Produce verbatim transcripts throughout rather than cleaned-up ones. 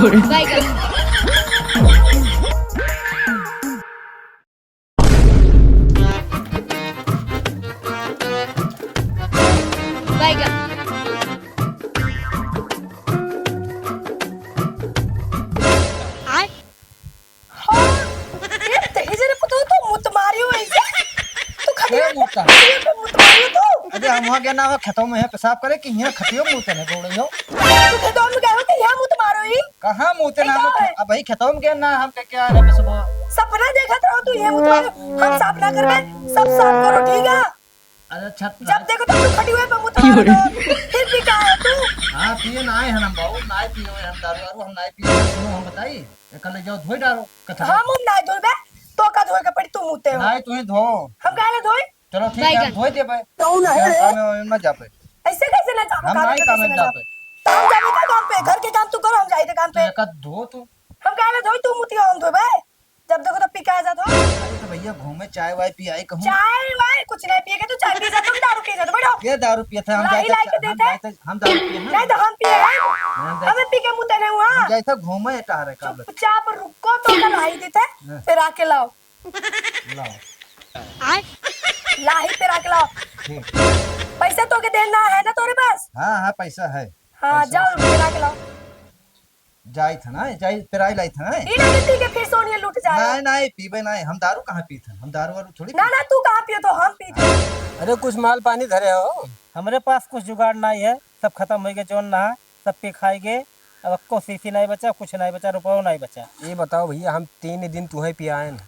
बैगन। बैगन। आय। हाँ, ए, तेही जरे पुतौ तो मुत मारियो ऐसे। तू खटिया के मुता? खटिया पे मुत मारियो तू। अरे हम वहाँ गए ना, खेतों में है पेशाब करे कि यहाँ खटियो मुते नहीं बोल रही हो। तू खेतों में गए हो कि यहाँ मुत मारो ही? कहाँ मुते ना, हम है? अब भाई खेतों में गए ना, हम क्या, क्या है बस वो। सपना देखत रहो तू, ये मुत मारो। हम साफ ना करबे, सब साफ करो, ठीक है? अरे छत जब देखो तब तू खटिया पे मुत मारो। फिर भी का है तू? हाँ, पिए ना आए हैं हम बाबू, ना पिए हुए हम दारू वारू, हम ना पिए हुए, सुनो हम बताई, एक ले जाओ धोई डालो, कचरा। हम, हम ना धोबे, तो का धोए के पड़ी, तू मुते हो। नहीं, तू ही धो। हम काहे ले धोई? चलो ठीक है, हम बैगन। धोई देबे। कौन है रे? काम में मत जाबे। ऐसे कैसे ना जाबो, हम काम नहीं पे काम कैसे में ना जाबे। जाबो? तो हम जाबे का काम पे, घर के काम तू करो, हम जाई थे काम तो पे। एक आध धो तू। हम काहे ले धोई, तू मुतिया हम धोबे? जब देखो तो पी के आ जात हो। अरे तो भैया घूमे, चाय वाय पियाई कहूँ। चाय वाय कुछ नहीं पिए के, तू चाय पी जात हो, दारू पी जात हो, बैठो। ये दारू पिए थे, हम लाही जाए थे, लाही के हम देते। जाए थे, हम दारू पिए हैं। नहीं तो हम पिए हैं। नहीं, हम जाए हमें पी के मुते नहीं हुआ। हम जाए थे घूमे टहरे का बस। चुपचाप रुको तो ना लाही देते, हाँ। फिर आके लाओ। लाओ। आय। लाही फिर आके लाओ। ठीक। पैसा तो के देना है ना तोरे पास? हाँ, हाँ, पैसा है। हाँ, पैसा जाओ, से। फिर आके लाओ। जाई था ना, जाई, पेराई लाई था ना। ई ना कि पी के फिर सोनिया लूट जाए। नहीं, नहीं, पीबे नहीं, हम दारू कहाँ पीत हन? हम दारू वारू थोड़ी ना, पीत ना, तू कहाँ पियो तो हम पीत हन। अरे कुछ माल पानी धरे हो? हमरे पास कुछ जुगाड़ नहीं है, सब खतम होइ गए, जौन ना, सब पी खाई गए। अब अक्को सीसी नहीं बचा, कुछ नहीं बचा, रुपयो नहीं बचा। ये बताओ भैया, हम तीन दिन तुहे पियाएन,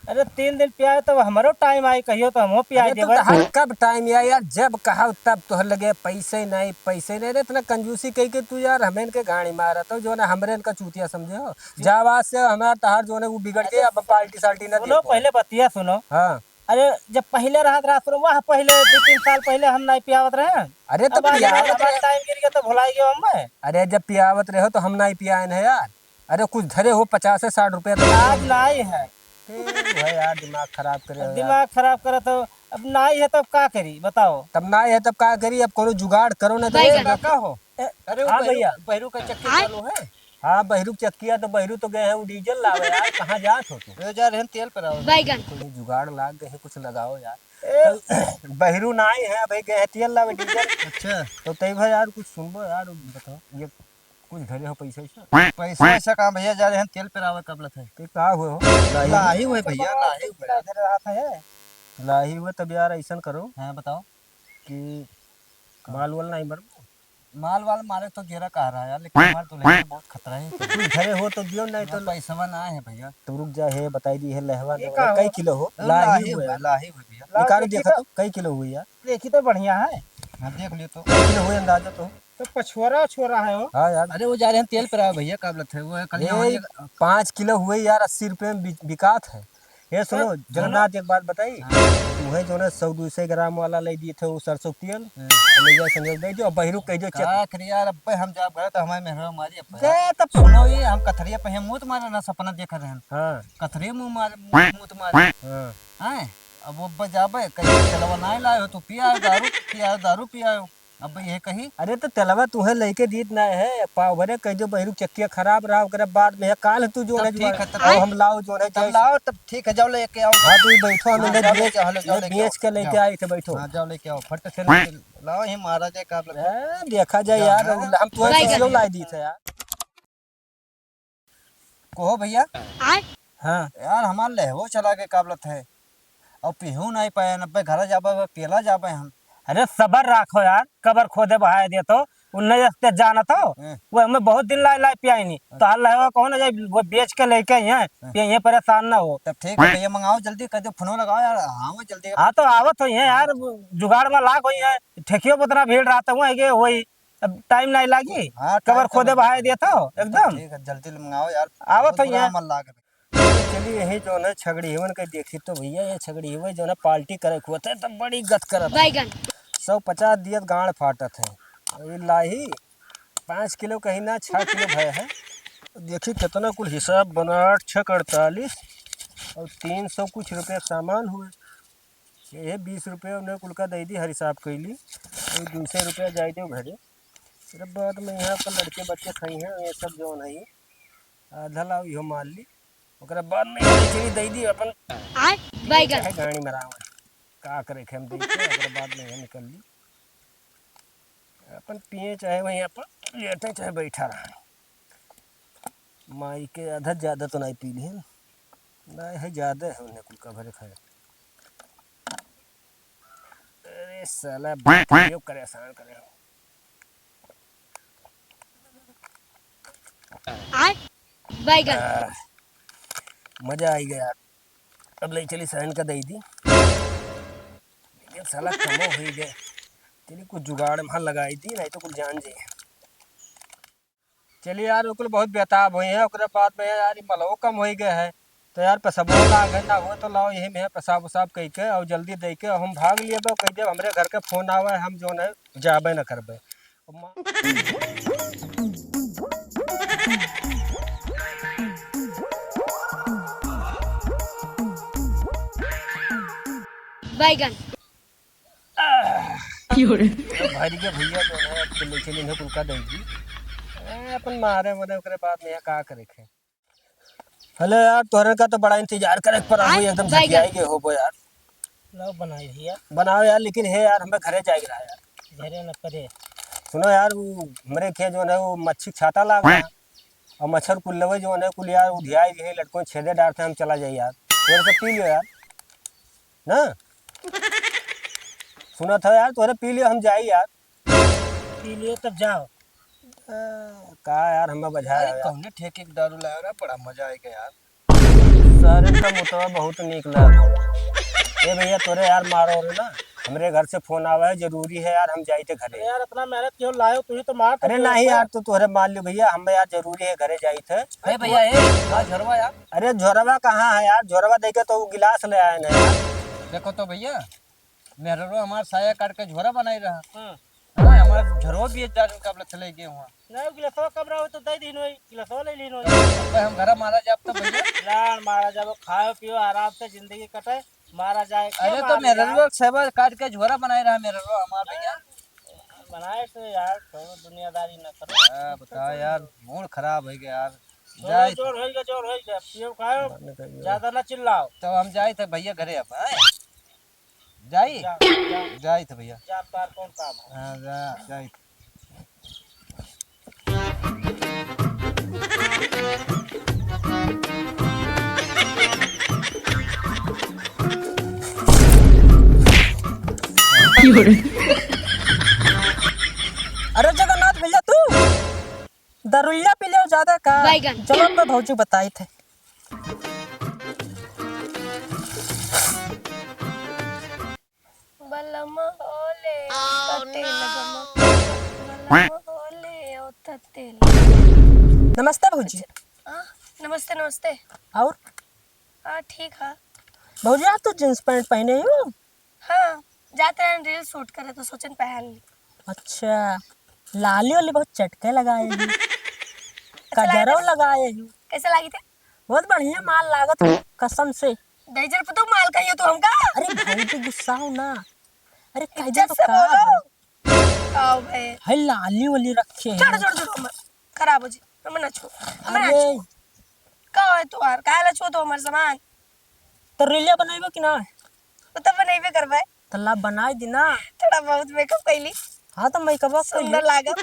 अरे तीन दिन पियाए तब हमरो टाइम आई, कहियो तो हमहू पियाए अरे तो देबे। तोहार कब टाइम आई यार, जब कहा तब तोहर लगे पैसे नहीं, पैसे नहीं। अरे इतना कंजूसी कही के तू यार हमें इनके गाड़ी मारत हो, जौन हमरे इनका चूतिया समझे हो। जावा से हमार तहार जौन है वो बिगड़ के अरे अब पार्टी साल्टी ना सुनो, दे। पहले बतिया सुनो। हाँ। अरे जब पहले रहत रहा सुनो, वह पहले दो तीन साल पहले हम नहीं पियावत रहे। अरे तो अब आज पियावत हमार रहे। टाइम गिर गया तो भुलाई गयो हम। अरे जब पियावत रहे हो तो हम नहीं पियाएन है यार। अरे कुछ धरे हो पचास से साठ रुपया तो। आज नाई है। ए, भाई यार, दिमाग खराब करे हो यार। दिमाग खराब करे तो अब नाई है, तब का करी बताओ? तब नाई है, तब का करी? अब कोनो जुगाड़ करो ना तो। बैगन। का हो? ए, अरे, वो हाँ बहरू-, भैया। बहरू का चक्की आय? चालू है? हाँ, बहरू चक्की है तो बहरू तो गए हैं वो डीजल लावे यार, कहाँ जात हो तू? ए, जा रहे हैं तेल पेरावे। बैगन। कोई जुगाड़ लाग गए, कुछ लगाओ यार। ए, बहरू नाई है भाई, गए हैं तेल लावे डीजल। अच्छा। तो तई भाई यार कुछ सुनबो यार, बताओ ये कुछ धरे हो पैसा वैसा? पैसा वैसा कहाँ भैया, जा रहे हैं तेल पेरावे का बोलत है। ते का हुए हो? लाही हुए भैया, लाही हुए। लाही हुए, तब यार ऐसन करो। हाँ, बताओ। कि का? माल वाल नहीं मरबो? माल वाल मारे तो गेरा कह रहा है यार, लेकिन हमारे दुल्हन में बहुत खतरा है। कुछ धरे हो तो दियो, नहीं तो पैसा ना है भैया। तो रुक जा, है बताई दी है, लहवा ये का कई किलो हो? लाही हुए, लाही हुए भैया। निकाल देखा तो कई किलो हुई यार। देखी तो बढ़िया है। हाँ, देख लियो तो। कई किलो हुए अंदाजा तो? तो पछोरा छोरा है वो। हाँ यार। अरे वो जा रहे हैं तेल पेरावे भैया, का बोलत है वो है, कल ए, यहाँ ये पाँच किलो हुए यार, अस्सी रुपये में बि-, बिकात है। ये सुनो, हाँ। जगन्नाथ, एक बात बताई, हाँ। तुम्हें जो ना सौ दो सौ ग्राम वाला ले दिए थे वो सरसों तेल, हाँ। तो ले जाओ संजोग दे दियो, अब बहिरू कह दियो का चेक। करी यार, अब हम जाब घर तो हमारे मेहरा मारी अब। जे तब सुनो ये, हम कथरिया पे हैं, मुँह तुम्हारे ना सपना देख रहे हैं। हाँ। कथरिया मुँह मारे, मुँह, मुँह तुम्हारे। हाँ। हैं? अब वो बजाबे, कहीं तेलवा ना लाए हो, तू पिया दारू, पिया दारू, पिया। अब ये कही। अरे तो तेलवा तुहे लेके दीत ना है, पाव भरे कह जो बहिरू चक्किया खराब रहा, ओकरे बाद में है, काल तू जो तब है ठीक है, तब अब ठीक। हम लाओ जो है तब जैसे। लाओ, तब ठीक है, जाओ लेके आओ। हाँ, तू बैठो, हम हाँ, इधर जाओ बेच, लेके आओ, जाओ ये लेके बेच आओ, के लेके जाओ। आई थे, बैठो। हाँ, जाओ लेके आओ, फट से लेके लाओ, ये महाराज है, का बोलते हैं? ए, देखा जाए हाँ। यार, हम तो भाई ऐसे क्यों लाई दी थे यार? कहो भैया। आय? हाँ। यार, हमार लहवो चला के का बोलत है, और पीहू नहीं पाए, अब्बे घर जाबे, अब्बे पेला जाबे हम। अरे सबर राखो यार, कबर खोदे बहाए दे तो, उन्ने जस्ते जानत हो, हाँ। वो हमें बहुत दिन लाई लाई पियाई नहीं। हाँ। तो हाल लहवा कहो ना जाए, वो बेच के लेके आई हैं, हाँ। पिए परेशान ना हो। तब ठीक है भैया, मंगाओ जल्दी, कर दो, फोन लगाओ यार, हाँ वो जल्दी। हाँ तो आवत होई है यार, जुगाड़ में लाग होई है, ठेकियो पे उतना भीड़ रहता हुआ है कि वही अब टाइम नहीं लागी, हाँ, कबर टाइम खोदे तो बहाए देत हो, एकदम। ठीक है, जल्दी मंगाओ यार, आवत बहुत है बुरा यहाँ। मन लाग रहा। चलिए, यही जो है छगड़ी हिवन के देखी तो भैया, ये छगड़ी हिवे जो है पार्टी करे खुआ थे, तब बड़ी गत करत है। बैगन। सौ पचास दियत गाड़ फाटत है। और ये लाही पाँच किलो कहीं ना, छः किलो भय है। देखी कितना कुल हिसाब बना, आठ छः अड़तालीस और तीन सौ कुछ रुपये सामान हुए। ये बीस रुपये उन्हें कुल का दे दी, हर हिसाब कैली। ये दो सौ रुपया जाए दो घरे। फिर बाद में यहाँ पर लड़के बच्चे खाई हैं, ये सब जो नहीं। आधा लाओ, इहो मार ली। ओकरा बाद में ये चली दे दी अपन। आय, बैगन। चाहे गाड़ी में रहा, का करे के हम देख के, ओकरा बाद में ये निकल ली। अपन पिए चाहे वहीं अपन लेटे चाहे बैठा रहा। माई के आधा ज्यादा तो नहीं पी ली है ना, नहीं है ज्यादा है उन्हें कुल का भरे खाए। अरे साला बात यो करे आसान करे। आय, बैगन। आह, मजा आई गया। अब ले चली सहन का दई दी। लेकिन साला कमो हुई गए। चली कुछ जुगाड़ वहाँ लगाई दी, नहीं तो कुछ जान जाए। चली यार, ओकुल बहुत बेताब हुई है। ओकरे बाद में यार, ई मलवो कम हुई गए है। तो यार, पेशाबो लाग है ना, हो तो लाओ, यही में पेशाब उसाब कई के और जल्दी दे के हम भाग लिए बा, कह देब हमरे घर के फोन आवे, हम जो है जाबे न करबे। अब मा- बैगन। आह। की हो रे? अब भर के भैया जो है, अब चले, चले इन्हें कुल का दे दी। ए, अपन मारे मरे ओकरे बाद में यहाँ का करे खे? हेलो यार, तोहरे का तो बड़ा इंतजार करे पर हाँ, एकदम बैगन। झकियाई गए हो बो यार। लाओ बनाई भैया। बनाओ यार, लेकिन हे यार, हमें घरे जाए के रहा यार। घरे न करे। सुनो यार, वो हमरे खे जो है वो मच्छी छाता लाग रहा। और मच्छर कुल लवे जो है कुल यार उधियाई रहे, लटको छेदे डारते हम चला जाई यार। तोहरे से पी लियो यार। ना? सुनत हो यार, तोहरे पी लियो हम जाई यार। पी लियो तब जाओ। ए, का यार, हमें बजाया अरे, यार। कौने ठेके के दारू लाया रे? बड़ा मजा आएगा यार। सारे का मुतवा बहुत नीक लागल। ए भैया, तोरे यार मारो रे ना, हमरे घर से फोन आवा है, जरूरी है यार, हम जाइत है घरे। अरे यार, इतना मेहनत क्यों लायो, तू ही तो मार अरे नहीं यार, तू तोहरे मार लियो भैया, हम यार जरूरी है घरे जाइत है। ए भैया, ए, आ झोरवा यार। अरे झोरवा कहाँ है यार, झोरवा देके तो वो गिलास ले आए ना यार। देखो तो भैया, मेहररो हमार साया काट के झोरा बनाई रहा। हाँ। हाँ, हमार झोरवा भी एक जान कब ले चले गए हुआ। नहीं, गिलासवा कब रहो तो दे दीन होई, गिलासवा ले लीन होई। अब हम घरा मारा जाब तो भैया। लाड़ मारा जाब, खाओ पियो आराम से जिंदगी कटे, मारा जाए, के अरे तो मार मेहररो यार। सेवा काट के झोरा बनाई रहा मेहररो हमार भैया। बनाए से यार, कौनो दुनियादारी न करो। आ, बता यार, मूड खराब हो गया यार। छोड़ो, जाए। जोर होइगा, जोर होइगा, पियो खाओ, ज्यादा ना चिल्लाओ। तो हम जाइत है भैया घरे अब, हैं? जाई? जा, जा। जाइत है भैया। जा, तार कौन काम है? हाँ, जा, जाइत। अरे जगन्नाथ भैया, तू दरुइया पी लेव ज्यादा का? बैगन। जवन में भौजी बताइत है। बलम होले, oh, तते no। लगम, बलम होले, ओ तते लगम। नमस्ते भौजी। अच्छा, आ, नमस्ते, नमस्ते। और? आ, ठीक है। भौजी, आज तो jeans pant पहने हो? हाँ, जाते हैं reel shoot करे तो सोचन पहन ली। अच्छा, लाली वाली बहुत चटके लगाए हो। अच्छा, कजरो लगाए हो। कैसे लागी थे? बहुत बढ़िया माल लागत हो, कसम से। गैजर पे तो माल कहियो तू हमका। अरे भौजी गुस्साओ ना। अरे कह दे इज्जत तो से का बोलो। है? आओ भाई। है लाली वाली रखे हैं। छोड़, छोड़, छोड़, मत। खराब हो जी। मैं ना छू। मैं ना अरे। छू। का है तुहार? काहे ला छू तो हमर सामान? तो रीलिया बनाइबो कि ना? वो तो बनइबे करबे। तो ला बनाई दी ना। थोड़ा बहुत makeup कैली। हाँ, तो makeup सुंदर लागब।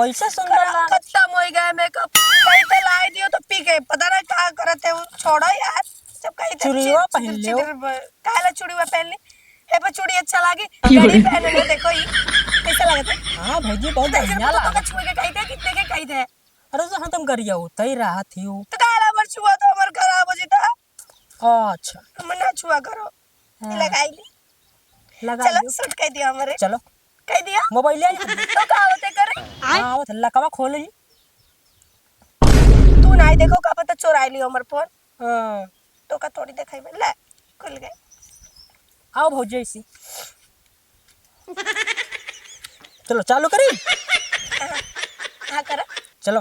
वैसे सुंदर खराब, लाग। खत्म हो गया makeup। कहीं पे लाई दियो तो पी के। पता ना का करत है वो। छोड़ो यार। जब कहीं तो चुड़ीवा चिर-, पहन चिर-, लियो। चिर-, ब-, काहे ला चुड़ीवा पहन ली? हे पर चूड़ी अच्छा लागी। क्यों घड़ी रे? पहन ले, देखो ही। कैसा लगता है? हाँ भौजी, बहुत गैजर बढ़िया पुतोह का लागत। छुए के कही थे, कितने के कही थे? अरे, जो हाँ, तुम गरिया होता ही रहा थी वो। तो काहे ला हमर छुआ तो हमर खराब हो जीता? अच्छा। हम ना छुआ करो। हाँ। लगाई ली। लगा चलो, लियो। Shoot कह दिया हमरे। चलो। कह दिया? Mobile ले आई। तो का होते करे? हाँ, आवत लकवा खोल ली। तू नहीं देखो, का पता चोराई लियो हमर phone। हाँ। तो का थोड़ी देखाई बा। ले, खुल गए। आओ भौजी ऐसी। चलो, चालू करी? हाँ, हाँ, करो। चलो,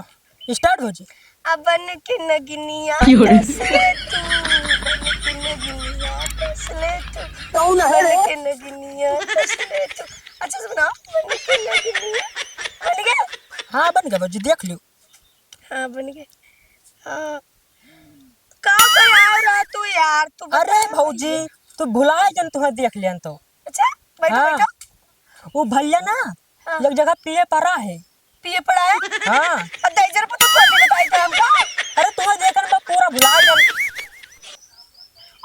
start भौजी। आ बन के नगिनिया क्यों रे? कस ले तू, बन के नगिनिया कस ले तू, कौन है बन रे? के नगिनिया कस ले तू। अच्छा से बनाओ, बन के नगिनिया। बन गया? हाँ, बन गया भौजी, देख लियो। हाँ, बन गए। हाँ। का तो यार रहा तू यार, तू बता अरे ना भौजी, भैया। तू भुलाए जन तुहे देख लियन तो। अच्छा, बैठो, हाँ। बैठो। वो भैया ना, हाँ। एक जगह पिए पड़ा है। पिए पड़ा है? हाँ। अब दहिजर पर तो खोज के बताई था हमका। अरे तुहे देखन बा पूरा भुलाए जन।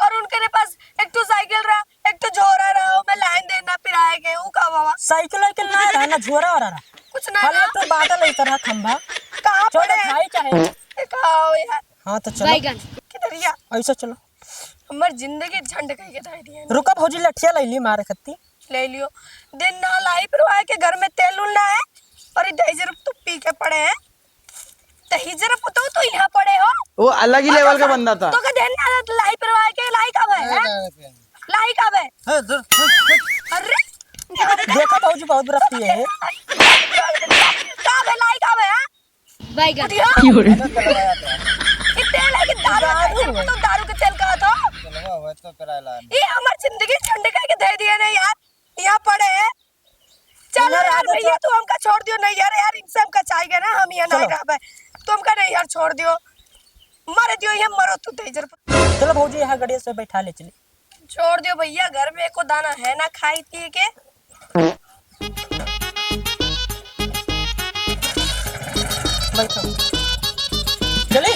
और उनके पास एक ठो साइकिल रहा, एक ठो झोरा रहा, ओमे लाइन देना पिराए के, ऊ का बाबा? साइकिल वाइकिल ना रहा, ना झोरा वारा रहा। कुछ ना खाली रहा। एक ठो बाटल है तरह खंभा। कहाँ चलो पड़े? खाई चाहे। ए, कहाँ हो यार? हाँ तो चलो। बैगन। किधर या? ऐसा चलो। हमार जिंदगी झंड कह के धर दिया। रुका भौजी, लठिया ले ली मारे खत्ती। ले लियो। दिन ना लाई पिरवाए के घर में तेल उल ना है और ये दहिजर तू पी के पड़े हैं। दहिजर पुतऊ तू यहाँ पड़े हो। वो अलग ही और level का तो बंदा था। तो के दिन ना लाई पिरवाए के लाई का भय है? लाई का भय? है, धर, है, है। अरे देखो भौजी बहुत बुरा पिए है। का भय लाई का भय है? बैगन। दिया? क्यों रे? कि तेल है कि दारू है? दारू। तो दारू के तेल का तो? चलो, वो तो कराला। ये हमार जिंदगी झंड कह के दे दिया ना यार। यहाँ पड़े हैं। चलो इधर आ यार जाओ, भैया, चलो। तू हमका छोड़ दियो नहीं यार, यार इनसे हमका चाहिए ना, हम यहाँ नहीं चलो। रहबे। तू हमका नहीं यार छोड़ दियो। मर दियो, ये मरो तू दहिजर पर। चलो भौजी, यहाँ गड़िया से बैठा ले चली। छोड़ दियो भैया, घर में एको दाना है ना खाई पिए के। बैठो। चली?